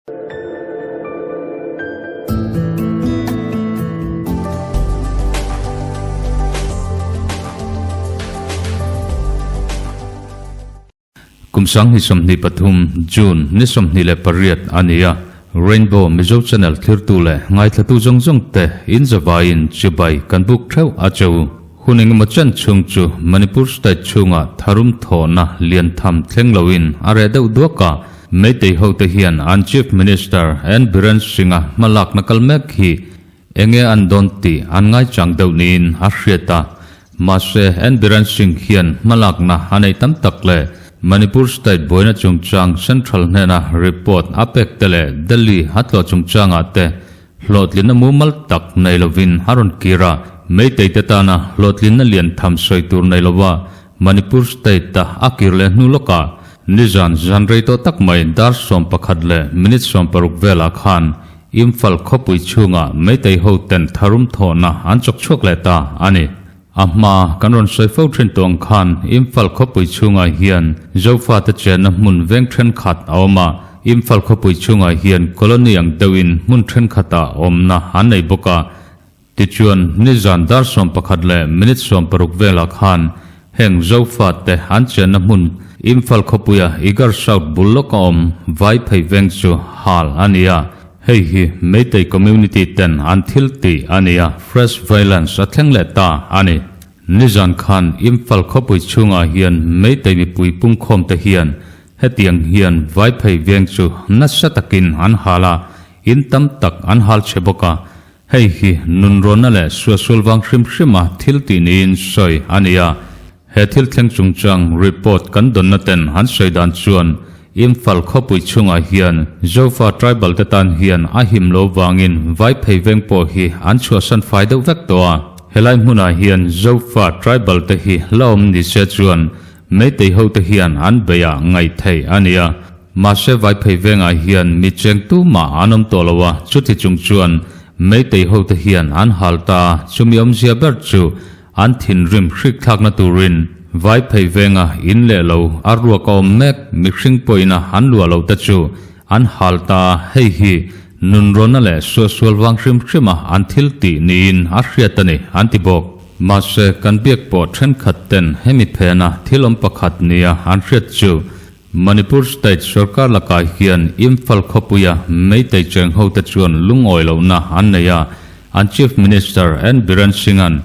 Kum 2023 June ni 28 a ni a, Rainbow Mizo Channel thlirtu leh ngaithlatu zawng zawng te in zavaiin chibai kan buk theuh a che u. Hun engemaw chen chhung chu Manipur state chhungah tharum thawhna lian tham thleng loin a reh deuh duak a, Meitei hote hian an Chief Minister N Biren Singh-a hmalakna kal mek hi enge an dawn tih an ngaichang deuh niin a hriat a. Mahse, N Biren Singh hian hmalakna a neih tam tak leh Manipur state buaina chungchang Central hnena report a pek te leh Delhi a tlawh chungchangah te Hlawhtlinna mumal tak nei lovin a rawn kir a, Meitei te tana hlawhtlinna lian tham sawi tur nei lova Manipur state a a kir leh hnu lawkah nizan zan rei tawh tak mai dar 11 leh minute 60 velah khan Imphal khawpui chhungah Meitei ho ten tharum thawhna an chawk chhuak leh ta a ni. A hma kan rawn sawi fo thin tawh ang khan Imphal khawpui chhungah hian Zofate chenna hmun veng thenkhat a awm a, Imphal khawpui chhungah hian colony ang deuhin hmun thenkhatah awmna an nei bawk a. Tichuan, nizan dar 11 leh minute 60 velah khan heng Zofate an chenna hmun Imphal khawpuia Igar South bul lawka awm Vaiphei veng chu hal a ni a. Hei hi Meitei community ten an thil tih a ni a, fresh violence a thleng leh ta a ni. Nizan khan Imphal khawpui chhungah hian Meitei mipui pungkhawm te hian hetiang hian Vaiphei veng chu nasa takin an hal a, in tam tak an hal chhe bawk a. Hei hi nunrawnna leh suahsual vang hrim hrima thil tih niin sawi a ni a. He thil thleng chungchang report kan dawnna ten an sawi dan chuan Imphal khawpui chhungah hian Zofa tribal te tan hian a him lo vangin Vaiphei veng pawh hi an chhuahsan fai deuh vek tawh a. Helai hmunah hian Zofa tribal te hi la awm ni se chuan Meitei ho te hian an beih ah ngaih theih a ni a. Mahse Vaiphei vengah hian mi cheng tumah an awm tawh lo a, chuti chung chuan Meitei ho te hian an hal ta a, chumi awmzia ber chu An thinrim hrikthlakna turin Vaiphei venga in leh lo a ruak a awm mek mihring pawhina an luah lo te chu an hal ta a, hei hi nunrawnna leh suahsual vang hrim hrima an thil tih niin a hriat a ni an ti bawk. Mahse kan biak pawh thenkhat ten hemi phena thil awm pakhat nia an hriat chu Manipur state sorkar lakah hian Imphal khawpuia Meitei cheng hote chuan lungawi lohna an nei a, an Chief Minister N Biren Singh-a'n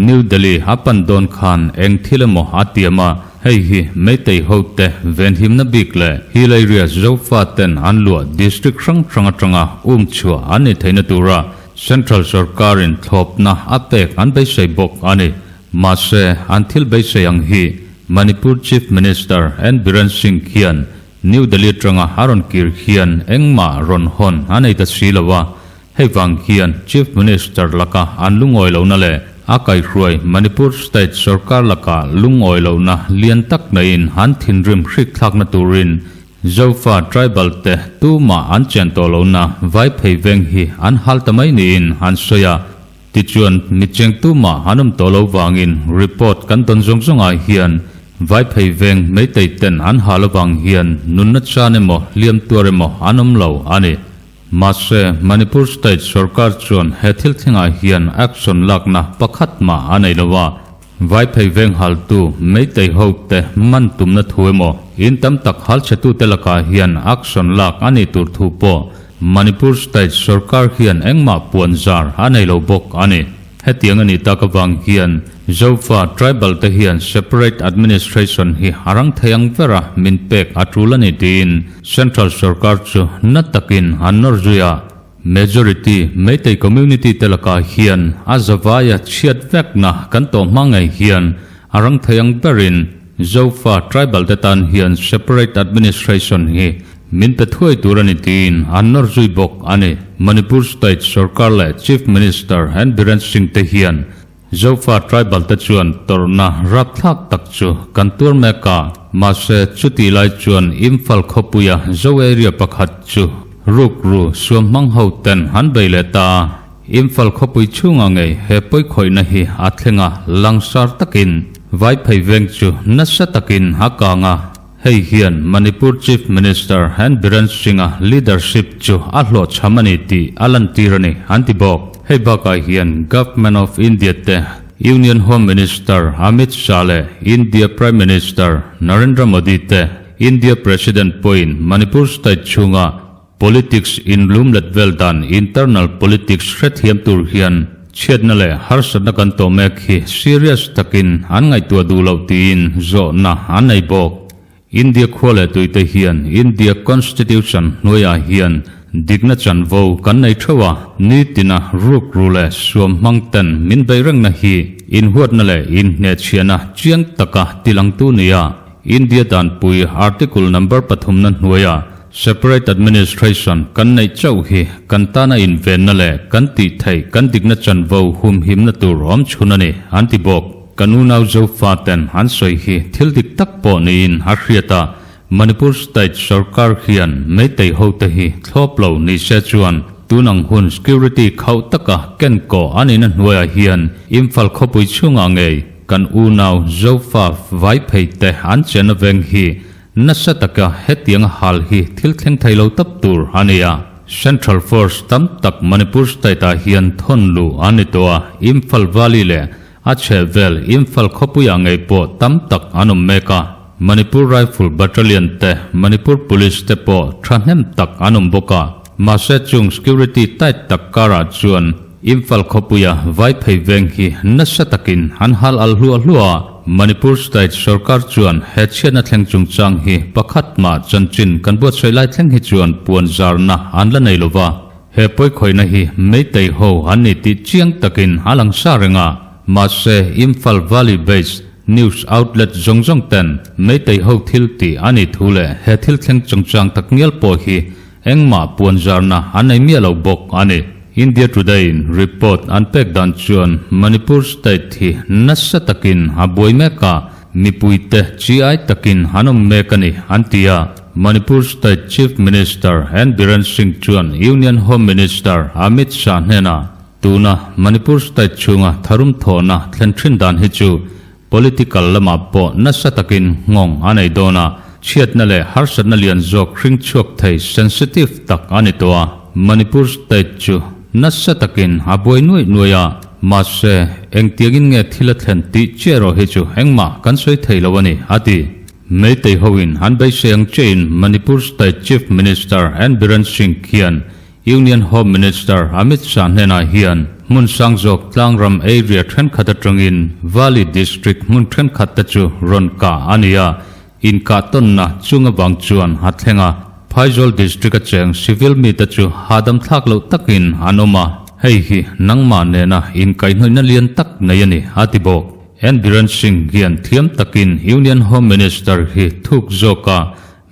New Delhi a pan dawn khan eng thil emaw a tiam a, hei hi Meitei hote venhimna bik leh hill area Zofa ten an luah district hrang hrang atanga um chhuah an ni theihna tura Central sorkarin thlawpna a pek an beisei bawk a ni. Mahse, an thil beisei ang hi Manipur Chief Minister N Biren Singh hian New Delhi atanga a rawn kir hian engmah rawn hawn a nei ta si lo a, hei vang hian Chief Minister laka an lungawi lohna leh a kaihhruai Manipur State sorkar laka lungawi lohna lian tak neiin an thinrim hrikthlakna turin Zofa tribal te tumah an chen tawh lohna Vaiphei veng hi an hal ta mai niin an sawi a. Tichuan, mitcheng tumah an awm tawh lo vangin report kan dawn zawng zawngah hian Vaiphei veng Meitei ten an hal avang hian nunna chan emaw hliam tuar emaw an awm lo a ni. Mahse, Manipur state sorkar chuan he thil thlengah hian action lakna pakhat mah a nei lo a, Vaiphei veng haltu Meitei ho te man tumna thu emaw in tam tak hal chhetute lakah hian action lak a nih tur thu pawh Manipur state sorkar hian engmah puan zar a nei lo bawk a ni. Hetiang a nih tak avang hian Zofa tribal te hian separate administration hi a rang thei ang bera min pek a tul a ni tiin central sorkar chu na takin an nawr zui a. Majority Meitei community te lakah hian a zavaia chhiat vekna kan tawh hma ngei hian a rang thei ang berin Zofa tribal te tan hian separate administration hi min pe thuai tur a ni tiin an nawr zui bawk a ni. Manipur state sorkar leh Chief Minister N Biren Singh te hian Zofa tribal te chuan tawrhna rapthlak tak chu kan tuar mek a, mahse chutih lai chuan Imphal khawpuia Zo area pakhat chu rukru suam hmang ho ten an bei leh ta a, Imphal khawpui chhungah ngei he pawikhawihna hi a thleng a, langsar takin Vaiphei veng chu nasa takin a kang a. Hei hian Manipur Chief Minister N Biren Singh-a leadership chu a hlawhchham a ni tih a lantir a ni, an ti bawk. Hei bakah hian Government of India te Union Home Minister Amit Shah leh India Prime Minister Narendra Modi te India President pawhin Manipur state chhunga Politics inlum let vel dan internal politics hrethiam tur hian chhiatna leh harsatna kan tawh mek hi serious takin an ngaihtuah duh loh tiin zawhna an nei bawk. India khua leh tuite hian India Constitution hnuaiah hian dikna chanvo kan nei theuh a, nitina rukru leh suam hmang ten min beih rengna hi inhuatna leh inhnehchhiahna chiang taka tilangtu nia India danpui Article number pathumna hnuaiah Separate Administration kan neih chauh hi kan tana invenna leh kan tih theih kan dikna chanvo humhimna tur awm chhun a ni, an ti bawk. Kan unau Zofaten an sawi hi thil dik tak pawh niin a hriat a, Manipur State sorkar hian Meitei hote hi thlawp lo ni se chuan tun ang hun security khauh taka ken kawh a nihna hnuaiah hian Imphal khawpui chhungah ngei kan unau Zofa vaiphei te an chenna veng hi Nasa taka hetiang a hal hi thil thleng thei lo tawp tur a ni a. Central Force tam tak Manipur state ah hian thawn luh an ni tawh a, Imphal Valley leh a chhehvel Imphal khawpuiah ngei pawh tam tak an awm mek a. Manipur Rifle Battalion te, Manipur Police te pawh thahnem tak an awm bawk a. Mahse chung security tight tak karah chuan Imphal khawpuia Vaiphei veng hi nasa takin an hal al hluah hluah a, Manipur State sorkar chuan he chhiatna thleng chungchang hi pakhat mah chanchin kan buatsaih lai thleng hi chuan puan zarna an la nei lova, he pawikhawihna hi Meitei ho an ni tih chiang takin a lang sa reng a, mahse Imphal Valley based news outlet zawng zawng ten Meitei ho thil tih a nih thu leh he thil thleng chungchang tak ngial pawh hi Engmah puanzarna an nei miah lo bawk a ni. India Today-in report an pek dan chuan Manipur state hi nasa takin a buai mek a, mipuite chi ai takin an awm mek a ni, an ti a. Manipur state Chief Minister N Biren Singh chuan Union Home Minister Amit Shah hnenah tuna Manipur state chhunga tharum thawhna thlen thin dan hi chu Political lamah pawh nasa takin nghawng a nei dawn a, chhiatna leh harsatna lian zawk hring chhuak thei sensitive tak a ni tawh a. Manipur state chu nasa takin a buai nuaih nuaih a, mahse engtiangin nge thil a thlen tih chiah erawh hi chu engmah kan sawi thei lo a ni, a ti. Meitei hoin an beisei ang chiahin Manipur state Chief Minister N Biren Singh khian Union Home Minister Amit Shah hnenah hian hmun sang zawk tlangram area thenkhat atangin Valley District hmun thenkhat te chu rawn kah a ni a, inkah tawnna chung avang chuan a thleng a. Phaizawl District a cheng civil mite chu hahdam thlak loh takin an awm a, hei hi nangmah nena inkaihhnawihna lian tak nei a ni, a ti bawk. N Biren Singh hian thiam takin Union Home Minister hi thuk zawka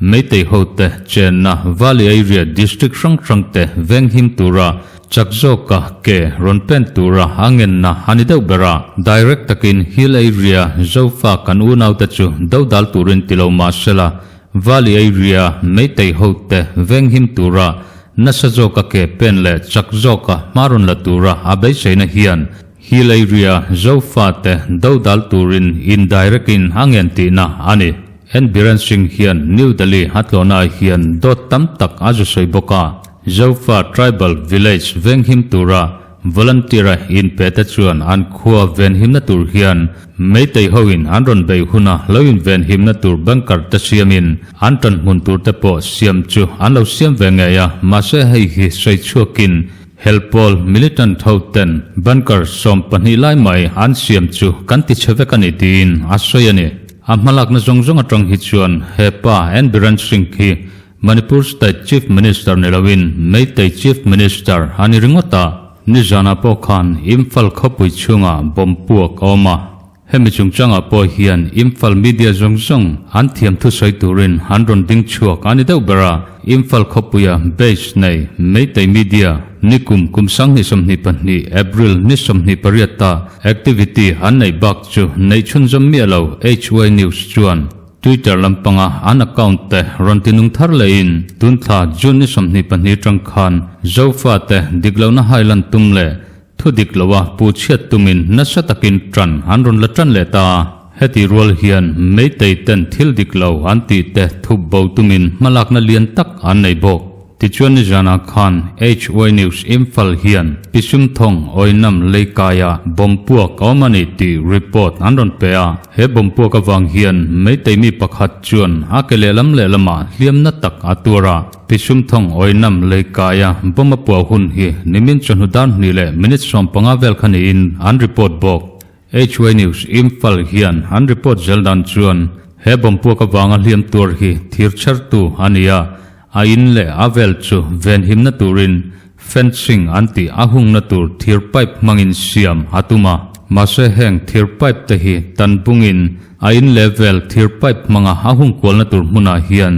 Meitei hote chenna Valley Area District hrang hrangte venghim tura chak zawka ke rawn pen tura a ngenna a ni deuh ber a. Direct takin Hill Area Zofa kan unaute chu dodal turin ti lo mah sela, Valley Area Meitei hote venghim tura nasa zawka ke pen leh chak zawka hma rawn la tura a beiseina hian Hill Area Zofate dodal turin indirect in a ngen tihna a ni. N Biren Singh hian New Delhi a tlawhnaah hian dawt tam tak a zu sawi bawk a. Zofa Tribal Village venghim tura volunteer-a inpe te chuan an khua venhimna tur hian Meitei hoin an rawn beih huna lo invenhimna tur bunker te siamin an tanhmun tur te pawh siam chu an lo siam ve ngei a, mahse hei hi sawi chhuakin Helpawl militant ho ten bunker 12 lai mai an siam chu kan ti chhe vek a ni tiin a sawi a ni. A hmalakna zawng zawng atang hi chuan he pa N Biren Singh hi Manipur State Chief Minister ni loin Meitei Chief Minister a ni ringawt a, nizanah pawh khan Imphal khawpui chhungah bomb puak a awm a. Hemi chungchangah pawh hian Imphal media zawng zawng an thiam thusawi turin an rawn ding chhuak a ni deuh ber a, Imphal khawpuia base nei Meitei media nikum kum 2022 April ni 28 ta activity an neih bak chu neih chhunzawm miah lo HY News chuan Twitter lampanga an account te rawn ti nung thar lehin tun thla June ni 22 tang khan Zofa te diklohna hailan tum leh Thu dik loa pu chhiat tumin nasa takin ṭan an rawn la ṭan leh ta. Heti rual hian Meitei ten thil dik lo an tih te thup bo tumin hmalakna lian tak an nei bawk. Tichuan nizanah khan HY News Imphal hian Pisumthawng Awinam leikaia bomb puak a awm a ni tih report an rawn pe a. He bomb puak avang hian Meitei mi pakhat chuan a ke lehlam lehlamah hliamna tak a tuar a. Pisumthawng Awinam leikaia bomb a puah hun hi nimin chawhnu dar hnih leh minute 15 vel kha niin an report bawk. HY News Imphal hian an report zel dan chuan he bomb puak avanga hliam tuar hi thir chhertu a ni a, a in leh a vel chu venhimna turin fencing an tih a hungna tur thir pipe hmangin siam a tum a. Mahse heng thir pipe te hi tan bungin a in leh vel thir pipe hmanga a hung kualna tur hmunah hian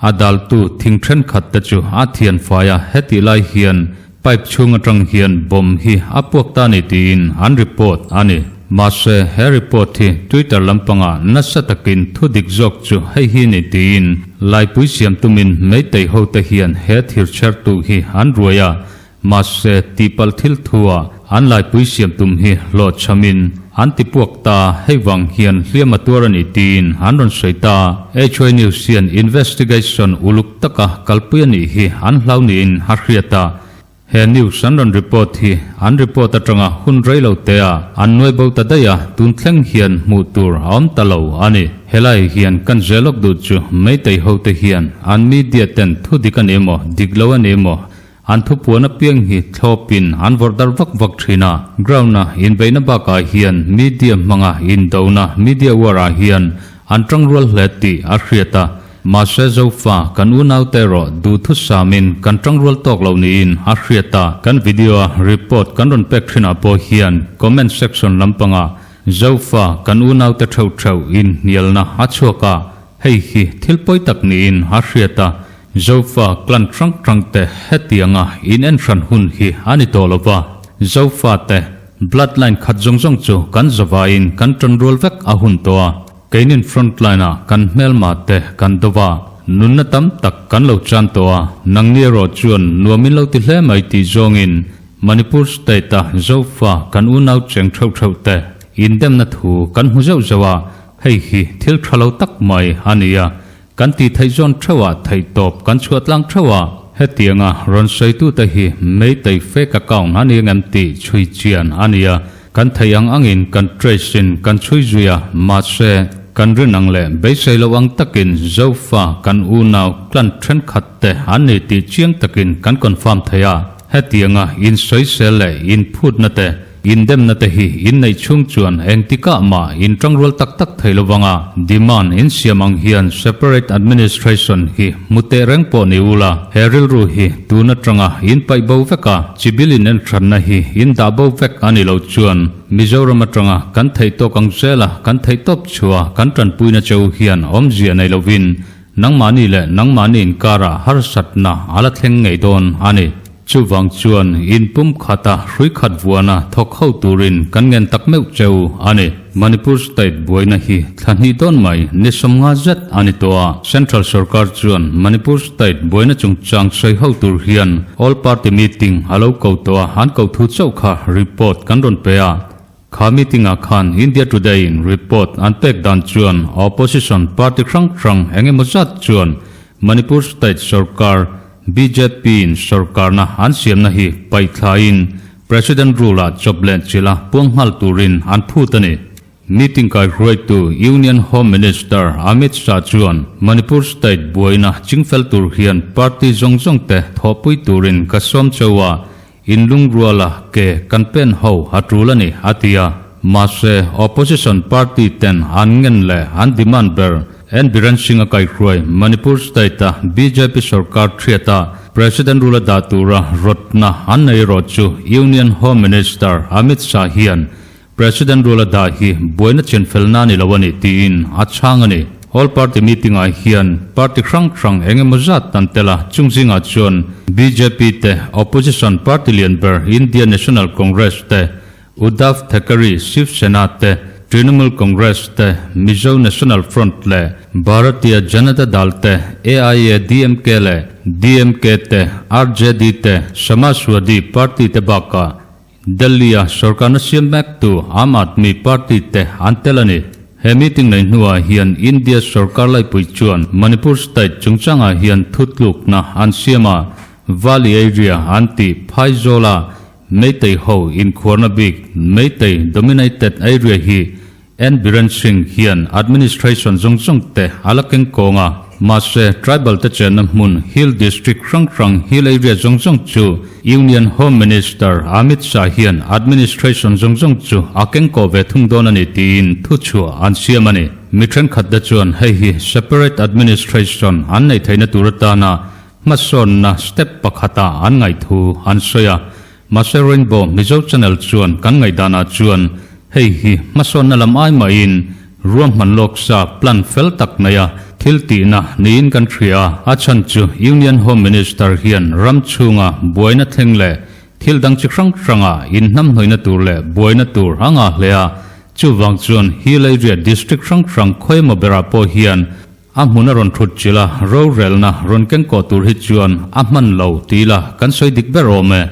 a daltu thing thenkhat te chu a thian fai a, hetih lai hian Pipe chhung atang hian bomb hi a puak ta ni tiin an report a ni. Mahse, he report hi Twitter lampangah nasa takin thu dik zawk chu hei hi ni tiin laipui siam tumin Meitei hote hian he thir chhertu hi an ruai a. Mahse, tihpalh thil thua an laipui siam tum hi hlawhchhamin an ti puak ta, hei vang hian hliam a tuar a ni tiin an rawn sawi ta. HY News hian investigation uluk taka kalpui a nih hi an hlau niin a hriat a, he news an rawn report hi an report atanga hun rei lo te a an nuai bo ta daih a, tun thleng hian hmuh tur a awm ta lo a ni. Helai hian kan zelawk duh chu Meitei hote hian an media ten thu dik a ni emaw dik lo a ni emaw An thupuan apiang hi thlawpin an vawrh dar vak vak thin a, ground-a inbeihna bakah hian media hmanga indona, media war-ah hian an tangrual hle tih a hriat a. Mahse Zofa, kan unaute erawh duhthusamin kan tangrual tawk lo niin a hriat a. Kan video-a report kan rawn pek thinah pawh hian comment section lampangah Zofa, kan unaute theuh theuh inhnialna a chhuak a, hei hi thil pawi tak niin a hriat a. Zofa clan hrang hrang te hetianga in en hran hun hi a ni tawh lo va, Zofa te bloodline khat zawng zawng chu kan zavaiin kan tan rual vek a hun tawh a, keinin frontline ah kan hmelma te kan do va, nunna tam tak kan lo chan tawh a, nangni erawh chuan nuam in lo ti hle mai tih zawngin Manipur state a Zofa kan unau cheng theuh theuh te indemna thu kan hmu zeuh zeuh a, hei hi thil tha lo tak mai a ni a. Kan tih theih zawn theuhah theihtawp kan chhuah tlang theuh a, hetianga rawn sawitute hi Meitei fake account a ni angem tih chhui chian a ni a, kan theih ang angin kan trace in kan chhui zui a, mahse, kan rin ang leh beisei loh ang takin Zofa kan unau clan thenkhat te an ni tih chiang takin kan confirm thei a, hetianga insawisel leh inphutna te Indemna te hi inneih chhung chuan engtikah mah intangrual tak tak thei lovang a, demand insiam ang hian separate administration hi hmu teh reng pawh ni ula, he rilru hi tun atanga inpaih bo vek a, chibil in entranna hi indah bo vek a ni lo chuan Mizoram atanga kan theih tawk ang zela kan theih tawp chhuah kan tanpuina cheu hian awmzia nei lovin nangmahni leh nangmahni inkarah harsatna a la thleng ngei dawn a ni. Chuvang chuan in pum khata hrui khat vuana thawk ho turin kan ngen tak meuh cheu a ni. Manipur state buaina hi thla hnih dawn mai ni 50 zet a ni tawh a. Central sorkar chuan Manipur state buaina chungchang sawi ho tur hian All Party Meeting a lo ko tawh a, an ko thu chauh kha report kan rawn pe a. Kha meeting ah khan India Today in report an pek dan chuan opposition party hrang hrang eng emaw zat chuan Manipur state sorkar bjp in sorkarna an siamna hi paih thlaiin President rule ah chawp leh chilh a puang nghal turin an phut a ni. Meeting kaihruaitu Union Home Minister Amit Shah chuan Manipur state buaina chingfel tur hian party zawng zawng te thawhpui turin ka sawm cheu a, Inlungruala ke kan pen ho a tul a ni, a ti a. Mahse, opposition party ten an ngen leh an demand ber N Biren Singh a kaihruai Manipur state-a bjp sorkar thiata President rule a dah tura rawtna an nei erawh chu Union Home Minister Amit Shah hian President rule a dah hi buaina chenfelna a ni lo a ni tiin a chhang a ni. All Party meeting ah hian party hrang hrang eng emaw zat an tel a, chung zingah chuan bjp te, opposition party lian ber India National Congress te, Uddhav Thackeray Shiv Sena te, Trinamool Congress te, Mizo National Front leh Bharatiya Janata Dal te, AIADMK leh DMK te, RJD te, Samajwadi Party te bakah Delhi-a sorkarna siam mektu Aam Aadmi Party te an tel a ni. He meeting nei hnuah hian India sorkar laipui chuan Manipur state chungchangah hian thutlukna an siam a, Valley area an tih Phaizawla Meitei ho inkhuarna bik Meitei dominated area hi N Biren Singh hian administration zawng zawng te a la keng kawng a, mahse tribal te chenna hmun Hill District hrang hrang Hill area zawng zawng chu Union Home Minister Amit Shah hian administration zawng zawng chu a keng kawh ve thung dawn a ni tiin thuchhuah an siam a ni. Mi thenkhat te chuan hei hi separate administration an neih theihna tur atana hmasawnna step pakhata an ngaihthu an sawi a. Mahse Rainbow Mizo Channel chuan kan ngaihdanah chuan hei hi hmasawnna lam ai mahin ruahman lawk sa plan fel tak neia thil tihna niin kan hria a. A chhan chu Union Home Minister hian ram chhunga buaina thleng leh thil dang chi hrang hranga inhnamhnawihna tur leh buaina tur a ngah hle a. Chuvang chuan Hill Area District hrang hrang khawimaw berah pawh hian A hmun a rawn thut chilh a, rorelna rawn keng kawh tur hi chuan a hman lo ti ila kan sawi dik ber awm e.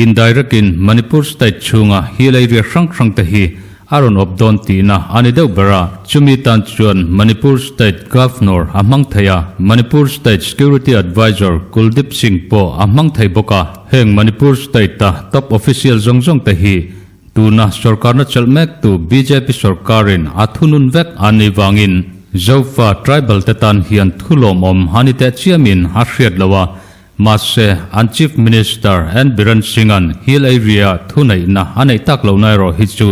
Indirect in Manipur state chhunga hill area hrang hrang te hi a rawn awp dawn tihna a ni deuh ber a, chumi tan chuan Manipur state Governor a hmang thei a, Manipur state Security Advisor Kuldeep Singh pawh a hmang thei bawk a, heng Manipur state a top official zawng zawng te hi Tuna sorkarna chelh mektu bjp sorkarin a thunun vek an nih vangin Zofa tribal te tan hian thu lawmawm a ni teh chiamin a hriat lo a, mahse an Chief Minister N Biren Singh-a'n Hill Area thuneihna a neih tak lohna erawh hi chu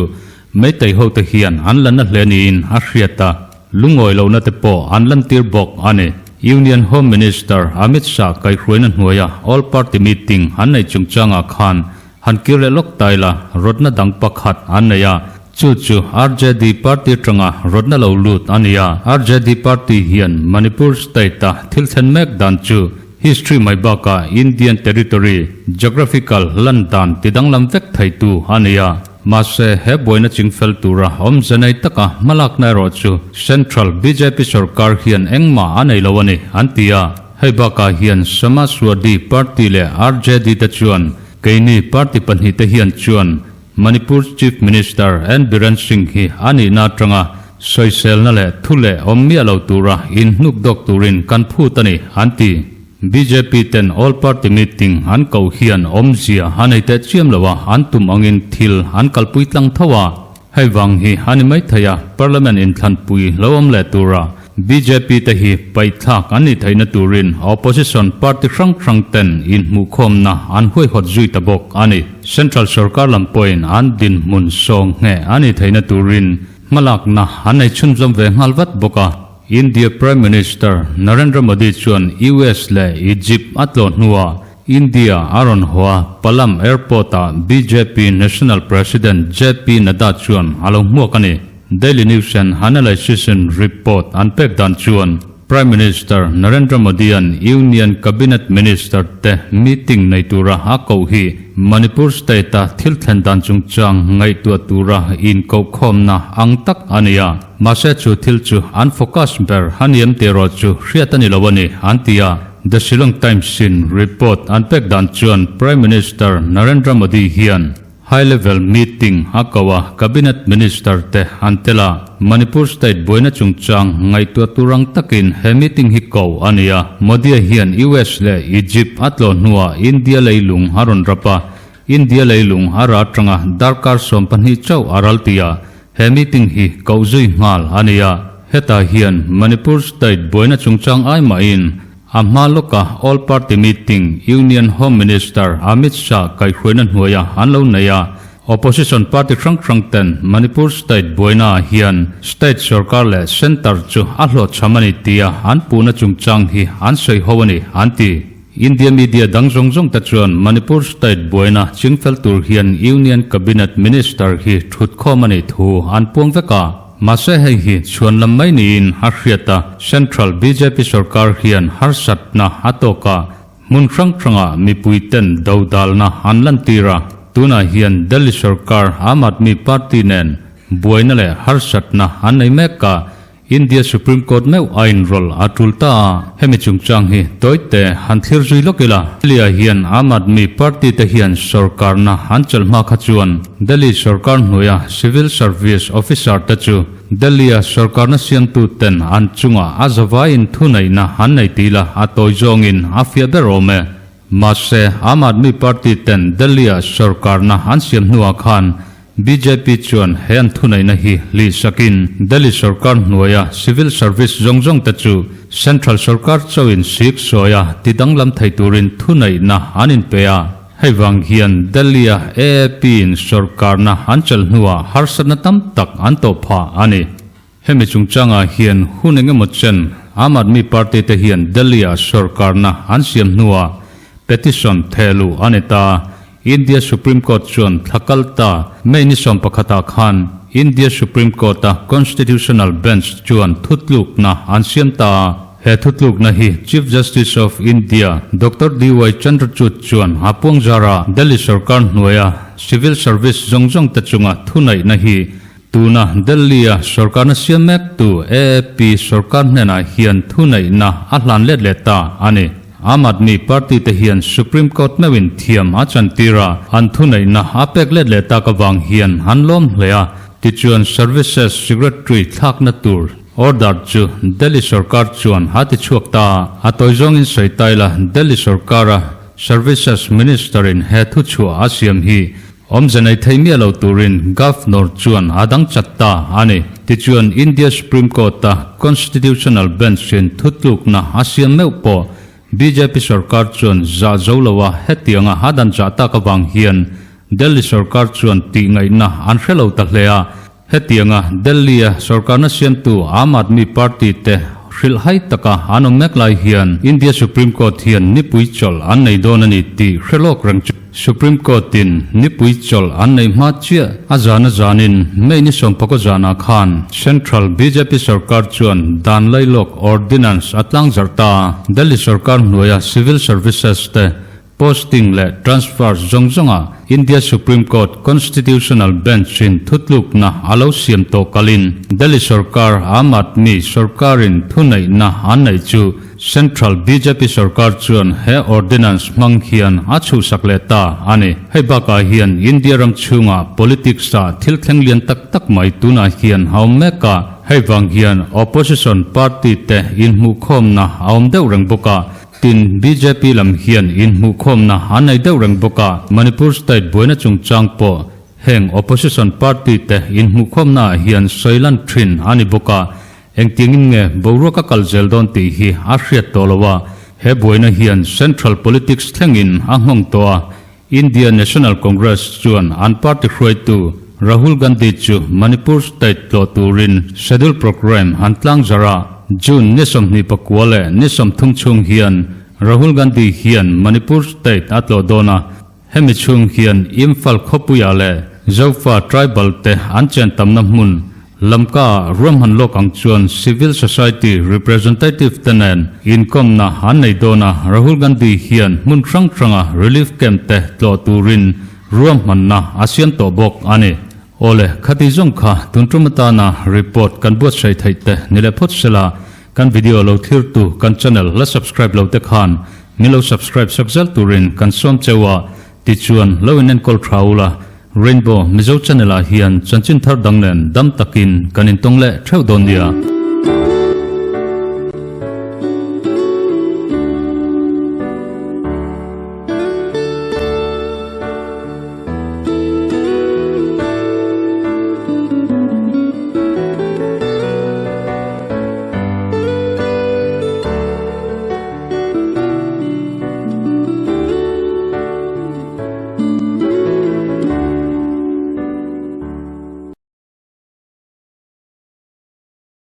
Meitei hote hian an la na hle niin a hriat a, lungawi lohna te pawh an lantir bawk a ni. Union Home Minister Amit Shah kaihhruaina hnuaia All Party Meeting an neih chungchangah khan Han kir leh lawk ta ila, rawtna dang pakhat an nei a, chu chu RJD party atanga rawtna lo lut a ni a. RJD party hian Manipur state-a thil thlen mek dan chu history mai bakah Indian territory geographical lan dan tidanglam vek theitu a ni a. Mahse, he buaina chingfel tura awmze nei taka hmalakna erawh chu Central bjp sorkar hian engmah a nei lo a ni, an ti a. Hei bakah hian Samajwadi Party leh RJD te chuan Keini party pahnihte hian chuan Manipur Chief Minister N Biren Singh hi a nihna atanga sawiselna leh thu leh awm miah lo tura inhnuk dawk turin kan phut a ni, an ti. Bjp ten All Party Meeting an koh hian awmzia a nei teh chiam lo a, an tum angin thil an kalpui tlang tho a. Hei vang hi a ni maithei a, Parliament inthlanpui lo awm leh tura bjp te hi paihthlak an nih theihna turin opposition party hrang hrang ten inhmuhkhawmna an huaihawt zui ta bawk a ni. Central sorkar lam pawhin an dinhmun sawng ngheh a nih theihna turin hmalakna an nei chhunzawm ve nghal vat bawk a. India Prime Minister Narendra Modi chuan US leh Egypt a tlawh hnuah India a rawn haw a, Palam Airport-ah bjp National President JP Nadda chuan a lo hmuak a ni. Daily News and Analysis-in report an pek dan chuan Prime Minister Narendra Modi-a'n Union Cabinet Minister te meeting nei tura a koh hi Manipur state-a thil thlen dan chungchang ngaihtuah tura inkohkhawmna ang tak a ni a. Mahse chu thil chu an focus ber a ni em tih erawh chu hriat a ni lo a ni, an ti a. The Shillong Times-in report an pek dan chuan Prime Minister Narendra Modi hian high level meeting a ko a, Cabinet Minister te an tel a, Manipur state buaina chungchang ngaihtuah tur ang takin he meeting hi ko a ni a. Modi-a hian US leh Egypt a tlawh hnuah India leilung a rawn rap a, India leilung a ra atanga darkar 12 chauh a ral ti a, he meeting hi koh zui nghal a ni a. Hetah hian Manipur state buaina chungchang ai mahin a hma lawka All Party Meeting Union Home Minister Amit Shah kaihhruaina hnuaia an lo nei a. Opposition party hrang hrang ten Manipur state buaina ah hian state sorkar leh centre chu a hlawhchham a ni tia an puhna chungchang hi an sawi ho a ni, an ti. India media dang zawng zawng te chuan Manipur state buaina chingfel tur hian Union Cabinet Minister hi thutkhawm a nih thu an puang vek a. Mahse hei hi chhuan lam mai niin a hriat a, Central bjp sorkar hian harsatna a tawk a, hmun hrang hrangah mipui ten dodalna an lantir a, tunah hian Delhi sorkar Aam Aadmi Party nen buaina leh harsatna an nei mek a, India Supreme Court meuh a inrawlh a tul ta a, hemi chungchang hi tawite han thlir zui lawk ila. Delhi-ah hian Aam Aadmi Party te hian sorkarna an chelh hma kha chuan Delhi sorkar hnuaia Civil Service Officer te chu Delhi-a sorkarna siamtuten an chungah a zavaiin thuneihna an nei tih la a tawi zawngin a fiah ber awm e. Mahse, Aam Aadmi Party ten Delhi-a sorkarna an siam hnuah khan bjp chuan he an thuneihna hi hlih sakin Delhi sorkar hnuaia civil service zawng zawng te chu central sorkar chauhin sik sawia ti danglam thei turin thuneihna an inpe a. Hei vang hian Delhi-a AAP-in sorkarna an chelh hnuah harsatna tam tak an tawh phah a ni. Hemi chungchangah hian hun engemaw chen Aam Aadmi Party te hian Delhi-ah sorkarna an siam hnuah petition thehluh a ni ta. India Supreme Court chuan thla kal ta May ni sawmpakhatah khan India Supreme Court-a Constitutional Bench chuan thutlukna an siam ta a. He thutlukna hi Chief Justice of India Doctor DY Chandrachud chuan a puangzar a, Delhi sorkar hnuaia civil service zawng zawng te chunga thuneihna hi Tuna Delhi-a sorkarna siam mektu AAP sorkar hnenah hian thuneihna a hlan let leh ta a ni. Aam Aadmi Party te hian Supreme Court meuhin thiam a chantir a, an thuneihna a pek let leh tak avang hian an lawm hle a. Tichuan Services Secretary thlakna tur order chu Delhi sorkar chuan a ti chhuak ta a. A tawi zawngin sawi taila Delhi sorkara Services Minister-in he thuchhuah a siam hi Awmze nei thei miah lo turin Governor chuan a dang chat ta a ni. Tichuan India Supreme Court-a Constitutional Bench-in thutlukna a siam meuh pawh bjp sorkar chuan zah zo loa hetianga a dan chah tak avang hian Delhi sorkar chuan tih ngaihna an hre lo ta hle a. Hetianga Delhi-a sorkarna siamtu Aam Aadmi Party te hrilh hai taka an awm mek lai hian India Supreme Court hian nipui chawlh an nei dawn a ni tih hre lawk reng chu Supreme Court-in nipui chawlh an nei hma chiah a zan a zanin May ni sawmpakaw zanah khan Central bjp sorkar chuan dan lailawk Ordinance a tlangzarh ta. Delhi sorkar hnuaia Civil Services te Posting leh transfer zawng zawngah India Supreme Court Constitutional Bench-in thutlukna a lo siam tawh kalin Delhi sorkar Aam Aadmi sorkarin thuneihna an neih chu Central bjp sorkar chuan he ordinance hmang hian a chhuhsak leh ta a ni. Hei bakah hian India ram chhungah politics-ah thil thleng lian tak tak mai tunah hian a awm mek a, hei vang hian opposition party te inhmuhkhawmna a awm deuh reng bawk a, Tin, bjp lam hian inhmuhkhawmna an nei deuh reng bawk a, Manipur state buaina chungchang pawh heng opposition party te inhmuhkhawmna ah hian sawi lan thin a ni bawk a, engtiangin nge boruak a kal zel dawn tih hi a hriat tawh lo a, he buaina hian central politics thlengin a nghawng tawh a, India National Congress chuan an party hruaitu Rahul Gandhi chu Manipur state tlawh turin schedule programme an tlangzarh a. June ni 24 leh ni 30 chhung hian Rahul Gandhi hian Manipur state a tlawh dawn a, hemi chhung hian Imphal khawpuiah leh Zofa tribal te an chen tamna hmun Lamka ruahman lawk ang chuan civil society representative te nen inkawmna an nei dawn a, Rahul Gandhi hian hmun hrang hranga relief camp te tlawh turin ruahmanna a siam tawh bawk a ni. Awle, khati zawng kha tun tum atana report kan buatsaih theih te ni leh phawt sela, kan video lo thlirtu kan channel la subscribe lo te khan min lo subscribe sak zel turin kan sawm cheu a, Tichuan, lo in enkawl tha ula, Rainbow Mizo Channel ah hian chanchin thar dang nen dam takin kan intawng leh theuh dawn nia.